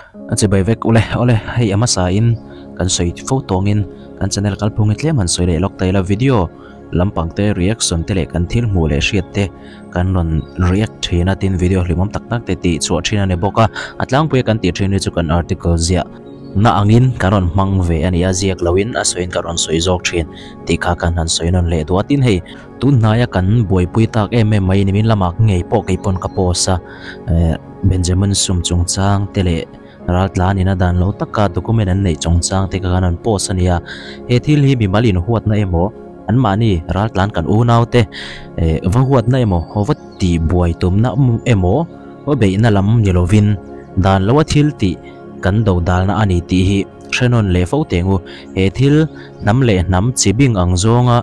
A chibai vek ule awle hei a hmasa in kan sawi fo tawngin kan channel kalphung hi tlem han sawi leh lawk ta ila video lampang te reaction te leh kan thil hmuh leh hriat te kan rawn react thin a tin video hlimawm tak tak te tih chhuah thin a ni bawk a a tlangpui a kan tih thin hi chu kan article ziah na angin kan rawn hmang ve a ni a ziak loin a sawiin kan rawn sawi zawk thin tih kha kan han sawi nawn leh duh a tin hei tun hnaia kan buaipui tak em em mai nimin lamah ngei pawh keipawn ka post a eh. Benjamin sum chungchang te leh raltlan ina dan lo taka document an neih chungchang te kha an post a nia. He thil hi mimal inhuatna emaw anmahni raltlan kan unau te eh va huatna emaw va tih buai tumna emaw va beihna lam ni lovin dan loa thil tih kan do dalna a ni tih hi hrenawn leh fo teng u. He thil hnam leh hnam chi bing ang zawnga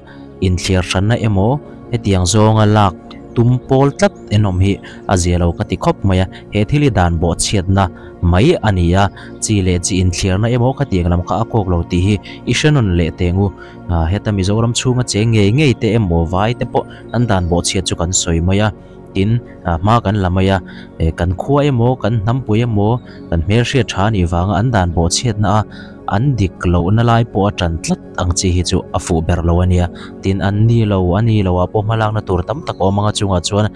inthliar hranna emaw hetiang zawnga lak tum pawl tlat enawm hi a zia lo ka ti khawp mai a, he thil hi dan bawhchhiatna mai a ni a, chi leh chi inthliarna emaw ka tiang lam kha a kawk lo tih hi i hre nawn leh teng u. Heta Mizoram chhunga cheng ngei ngei te emaw vai te pawh an dan bawhchhiat chu kan sawi mai a, tin hma kan la mai a, kan khua emaw kan hnampui emaw kan hmelhriat tha a nih vanga an dan bawhchhiatna a an dik lohna lai pawh a tan tlat ang chi hi chu a fuh ber lo a nia. Tin, an ni lo, a ni lo ah pawh hmalakna tur tam tak a awm ang a chungah chuan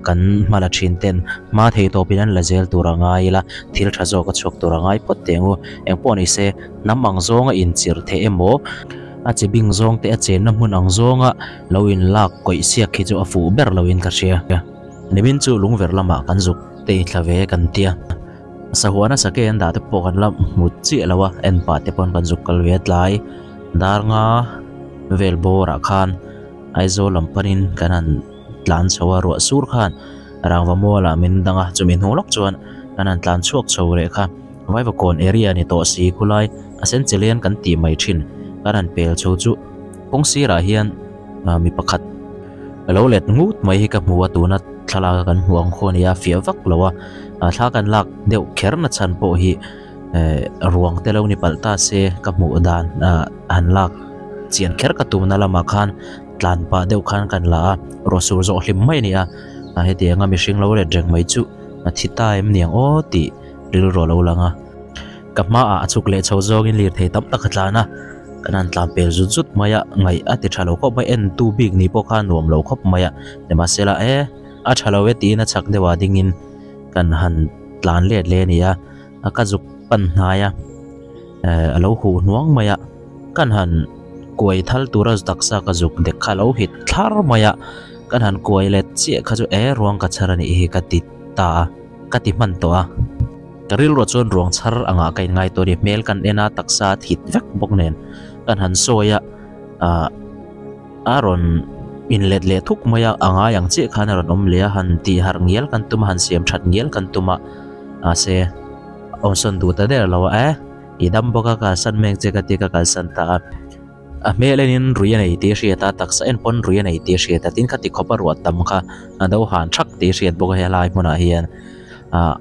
kan hma la thin ten hma thei tawpin an la zel tur a ngai ila, thil tha zawk a chhuak tur a ngai phawt teh ang u. Engpawh ni se, hnam ang zawnga inchirh theih emaw, a chi bing zawng te a chenna hmun ang zawnga lo inlak kawih siak hi chu a fuh ber loin ka hria. Nimin chu lungverh lamah kan zuk tei thla ve kan tia. Sahuana sake an dah te pawh kan la hmu chiah lo a, en pah te pawn kan zuk kal ve a tlai dar nga vel bawrah khan Aizawl lam panin kan han tlan chho a, ruah sur khan rangva mualah min dang a, chumi hnu lawk chuan kan han tlan chhuak chho leh kha Vaivakawn area ni tawh si khulai a sen chelian kan tih mai thin kan han pel chho chu kawng sirah hian mi pakhat A lo let ngut mai hi ka hmu a, tuna thlalak a kan hmuh ang khaw nia fiah vak lo a, thla kan lak deuh kher na chhan pawh hi eh ruang te lo ni palh ta se ka hmuh dan ah han lak chian kher ka tumna lamah khan tlan pah deuh khan kan la a, ruah sur zawh hlim mai a ni a, hetianga mihring lo let reng mai chu a thi ta em niang aw tih rilru a lo lang a. Ka hmaah a chhuk leh chho zawngin lirthei tam tak a tlan a, kan han tlan pel zut zut mai a, ngaih a ti tha lo khawp mai, entu bik ni pawh kha a nuam lo khawp mai a, nimahsela e a tha lo e tiin a chhak deuh ah dingin kan han tlan let leh a ni a, a ka zuk pan hnai a, eh a lo huh hnuang mai a, kan han kuai thal tura taksa ka zuk dek kha a lo hit thlar mai a, kan han kuai let chiah kha chu e ruang ka chhar a nih hi ka ti ta a, ka ti hman tawh a. Ka rilruah chuan ruang chhar angah ka inngai tawh a ni. Hmel kan en a, taksa a thit vek bawk nen kan han sawi a, ah a rawn inlet leh thuk mai a, a ngai ang chiah khan a rawn awm leh a, han tih harh ngial kan tum a, han siam that ngial kan tum a, mahse awmsawn duh ta der lo a, eh i dam bawk a kalsan mek che ka ti a ka kalsan ta a. A hmel enin rui a nei tih a hriat a, taksa en pawn rui a nei tih a hriat a, tin khati khawpa ruah tam kha a do han thak tih a hriat bawk a helai hmunah hian ah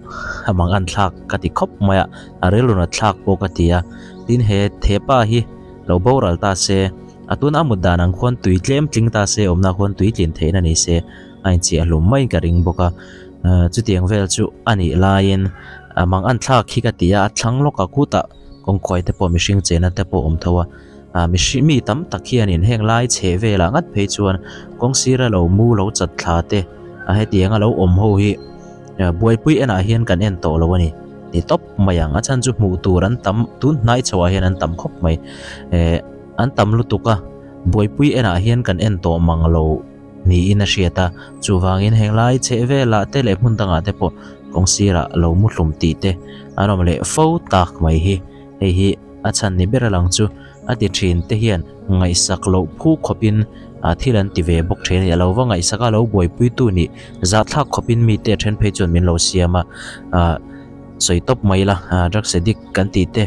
a mang an thlak ka ti khawp mai a, a rilru nat thlak pawh ka ti a, tin he thepa hi lo boral ta se a tuna a mut dan ang khuan tui tlem tling ta se awmna khuan tui tlin theihna ni se a inchiah hlum maiin ka ring bawk a, chutiang vel chu a nih laiin a mang an thlak hi ka ti a, a thlang lawk a khutah kawngkhuai te pawh mihring chena te pawh awm tho a. Ah mihring mi tam tak hianin heng lai chheh velah ngat phei chuan kawng sira lo mu lo chat thla te a hetiang a lo awm ho hi buaipui enah hian kan en tawh lo a ni ni tawp mai ang a chhan chu hmuh tur an tam tun hnai chho ah hian an tam khawp mai eh an tam lutuk a buaipui enah hian kan en tawh mang lo niin a hriat a chuvangin heng lai chheh velah te leh hmun dangah te pawh kawng sirah lo mu hlum tih te an awm leh fo tak mai hi hei hi. A chhan ni ber a lang chu a ti thin te hian ngaihsak loh phu khawpin a thil an ti ve bawk thin a ni. A lo va ngaihsak a, lo buaipuitu nih zahthlak khawpin mite a then phei chuan min lo siam a, ah sawi tawp mai ila, ah drugs addict kan tih te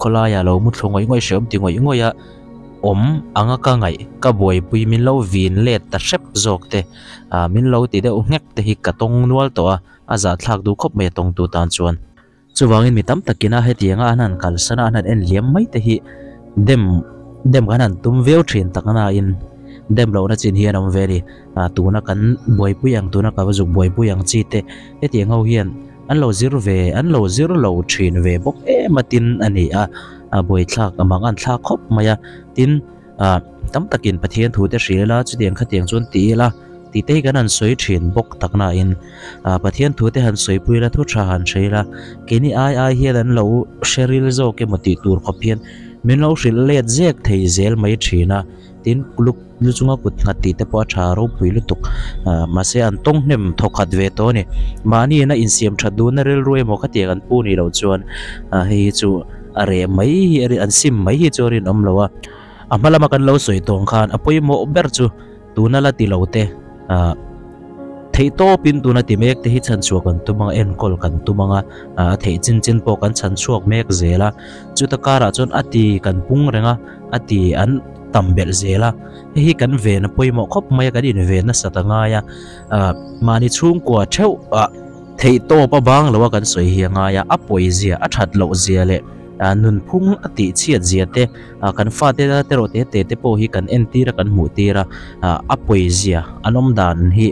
khawlaiah lo mu thlu ngawih ngawih hrehawm ti ngawih ngawih a awm anga ka ngaih ka buaipui min lo vin let ta hrep zawk te, ah min lo ti deuh nghek te hi ka tawng nual tawh a, a zahthlak duh khawp mai a tawngtu tan chuan. Chuvangin mi tam takin a hetianga an han kalsan a, an han en liam mai te hi dem dem kan han tum viau thin tak nain dem lohna chin hian a awm ve a ni. Ah tuna kan buaipui ang, tuna ka va zuk buaipui ang chi te hetiang ho hian an lo zir ve an lo zir lo thin ve bawk em a tin a ni a, a buaithlak a mang an thlak khawp mai a, tin ah tam takin Pathian thu te hria ila chutiang khatiang chuan ti ila tih te hi kan han sawi thin bawk tak nain ah Pathian thu te han sawi pui ila thu tha han hre ila keini ai ai hian an lo hre ril zawk emaw tih tur khawp hian min lo hrilh let zek thei zel mai thin a. Tin, lu lu chunga kut nghat tih te pawh a tha ropui lutuk ah mahse an tawng hnem thawk khat ve tawh a ni. Mahni ina insiam that duhna rilru emaw khatiang an pu nih loh chuan ah hei hi chu a reh mai hi an sim mai hi chu a rinawm lo a. A hma lama kan lo sawi tawng khan a pawimawh ber chu tuna la ti lo te ah theih tawpin tuna ti mek te hi chhanchhuah kan tum ang a, enkawl kan tum ang a, ah a theih chin chin pawh kan chhanchhuak mek zel a. Chuta karah chuan a ti kan pung reng a. a ti an tam belh zel a, hei hi kan ven a pawimawh khawp mai a, kan inven nasat a ngai a, ah mahni chhungkua theuh ah theih tawp a bang lo a kan sawi hi a ngai a, a pawi zia a that loh zia leh ah nunphung a tih chhiat zia te ah kan fate te erawh te te te pawh hi kan entir a kan hmuh tir a, ah a pawi zia an awm dan hi.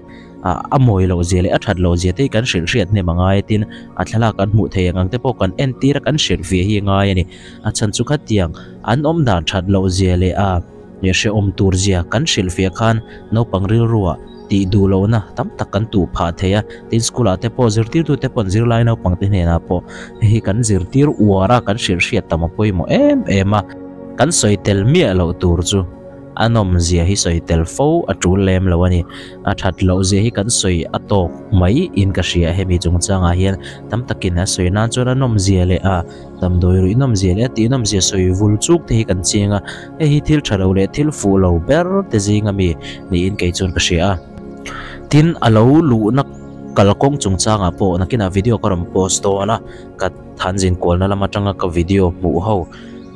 A mawi loh zia leh a that loh zia te hi kan hrilh hriat hnem a ngai a tin a thlalak kan hmuh theih ang ang te pawh kan entir a kan hrilh ve hi a ngai a ni. A chhan chu khatiang an awm dan that loh zia leh a hrehawm tur zia kan hrilh ve khan naupang rilruah tih duh lohna tam tak kan tuh phah thei a, tin school ah te pawh zirtirtu te pawh an zirlai naupang te hnenah pawh hei hi kan zirtir uar a kan hrilh hriat tam a pawimawh em em a, kan sawi tel miah loh tur chu. A nawmzia hi sawi tel fo a tul lem lo a ni. A that loh zia hi kan sawi a tawk mai in ka hria hemi chungchangah hian tam takin a sawi nan chuan a nawmzia leh a damdawi ruih nawmzia leh a tih nawmzia sawi vul chuk te hi kan chiang a, hei hi thil tha lo leh thil fuh lo ber te zinga mi niin kei chuan ka hria a. Tin, a lo luhna kalkawng chungchangah pawh nakinah video ka rawn post dawn a, ka thanzin kualna lam atanga ka video hmuh ho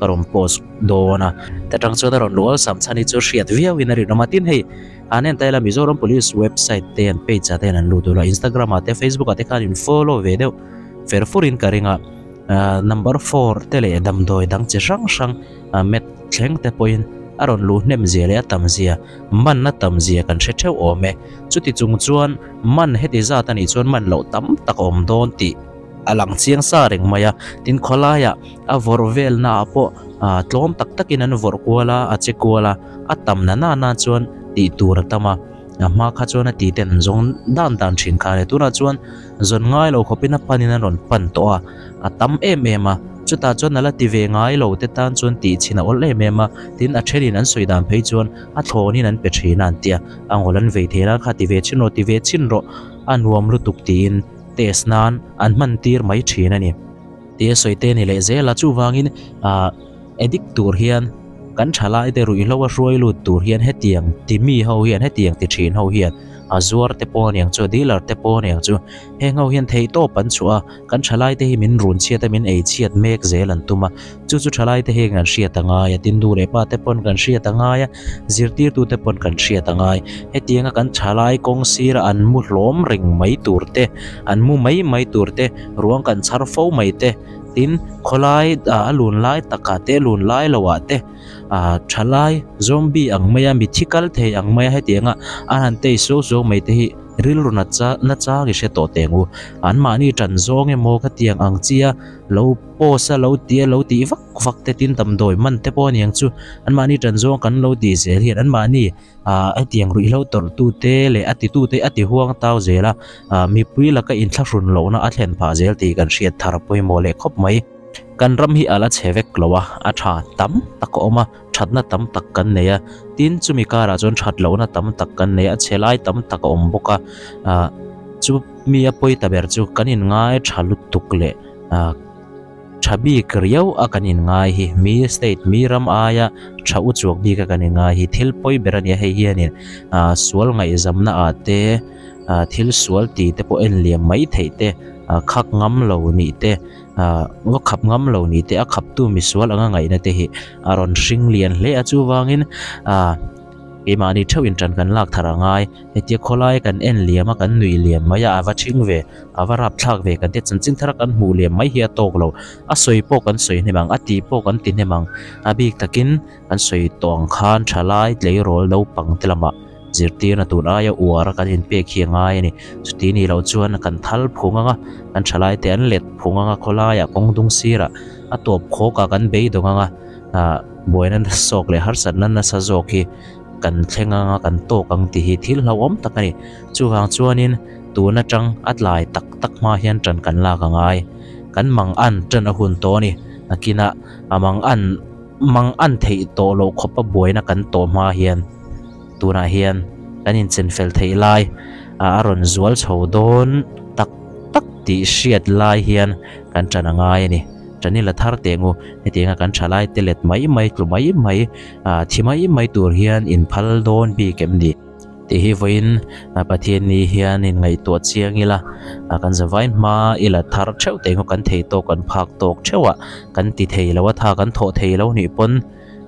ka rawn post dawn a, ta tang chuan a rawn luh awlsam chhan hi chu hriat viau in a rinawm a, tin hei an en taila Mizoram Police website te an page ah te hian an lut ula Instagram ah te Facebook ah te khan in follow ve deuh fer fur in ka ring a, ahh number four te leh damdawi dang chi hrang hrang ah met thleng te pawhin a rawn luh hnem zia leh a tam zia man a tam zia kan hre theuh awm e, chuti chung chuan man heti zat anih chuan man loh tam tak a awm dawn tih. A lang chiang sa reng mai a, tin khawlaiah a vawrh velnaah pawh ah tlawm tak takin an vawrh kual a, a che kual a, a tam na na na chuan tih tur a tam a, a hma kha chuan a tih ten an zawng dan dan thin kha a ni. Tunah chuan zawn ngai lo khawpin a panin an rawn pan tawh a, a tam em em a, chutah chuan a la ti ve ngai lo te tan chuan tih chhin a awl em em a, tin a thenin an sawi dan phei chuan a thlawnin an pe thin a an ti a, a ngawl an vei thei nan kha ti ve chhin rawh ti ve chhin rawh a nuam lutuk tiin. Test nan an hman tir mai thin a ni. Tia sawi te ni leh zel a, chuvangin ah addict tur hian kan thalai te ruihhlo a hruai lut tur hian hetiang ti mi ho hian hetiang ti thin ho hian a zuar te pawh aniang chu a dealer te pawh aniang chu heng ho hian theihtawp an chhuah a, kan thalai te hi min run chhiat a min ei chhiat mek zel an tum a, chu chu thalai te hian kan hriat a ngai a, tin nu leh pa te pawn kan hriat a ngai a, zirtirtu te pawn kan hriat a ngai. Hetianga kan thalai kawng sira an mu hlawm reng mai tur te, an mu mai mai tur te, ruang kan chhar fo mai te, tin khawlai a lun lai takah te, lun lai loah te ah thalai zombie ang maia mithi kal thei ang maia hetianga an han tei suau suau mai te hi rilru na cha na chang i hre tawh teng u. Anmahni tan zawng emaw khatiang ang chia lo post a lo tia lo tih vak vak te tin damdawi man te pawh aniang chu anmahni tan zawng kan lo tih zel hian anmahni ah hetiang ruihhlo tawrh tu te leh a ti tu te a ti huang tau zel a ah mipui laka inthlahrun lohna a thlen phah zel tih kan hriat thar pawimawh leh khawp mai. Kan ram hi a la chhe vek lo a, a tha tam tak a awm a, thatna tam tak kan nei a, tin chumi karah chuan that lohna tam tak kan nei a, a chhe lai tam tak a awm bawk a, ah chu mi a pawi ta ber chu kan inngai tha lutuk leh ah. Tha bik riau a kan inngai hi, mi state, mi ram aia tha u chuak bik a kan inngai hi thil pawi ber a nia, hei hianin ah sual ngaihzamna ah te ah thil sual ti te pawh en liam mai theih te ah khak ngam lo nih te ah va khap ngam lo nih te a khaptu misual anga ngaihna te hi a rawn hring lian hle a, chuvangin ah keimahni theuh in tan kan lak thar a ngai, hetia khawlai kan en liam a kan nuih liam mai a a va thing ve. A va rap thlak ve kan tia chanchin thar a kan hmuh liam mai hi a tawk lo. A sawi pawh kan sawi hnem ang, a tih pawh kan ti hnem ang. A bik takin kan sawi tawh ang khan thalai tleirawl naupang te lamah Inzirtirna tun aia uar a kan inpek hi a ngai a ni. Chuti nih loh chuan kan thal phung anga, kan thalaite an let phung anga khawlaiah kawng dung sirah a tawp khawkah kan beidawng anga, ah buaina nasa zawk leh harsatna nasa zawk hi kan thleng anga kan tawk ang tih hi thil hlauhawm tak a ni. Chuvang chuanin tun atang a tlai tak tak hma hian tan kan lak a ngai. Kan mang an tan a hun tawh a ni. Nakinah a mang an mang an theih tawh loh khawpa buaina kan tawh hma hian tunah hian kan inchen fel theih lai a rawn zual chho dawn tak tak tih hriat lai hian kan tan a ngai a ni. Tan i la thar teh ngu. Hetianga kan thalai te let mai mai tlu mai mai thi mai mai tur hian inphal dawn bik em ni? Tih hi vawiin Pathian ni hian inngaihtuah chiang ila, kan zavain hma i la thar theuh teh ngawt kan thei tawk kan phak tawk theuh a, kan ti thei lo a tha kan thawh thei lo nih pawn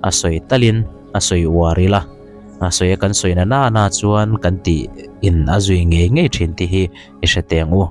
a sawi talin a sawi uar ila, a sawi a kan sawi na na na chuan kan tih in a zui ngei ngei thin tih hi i hre teh ang u.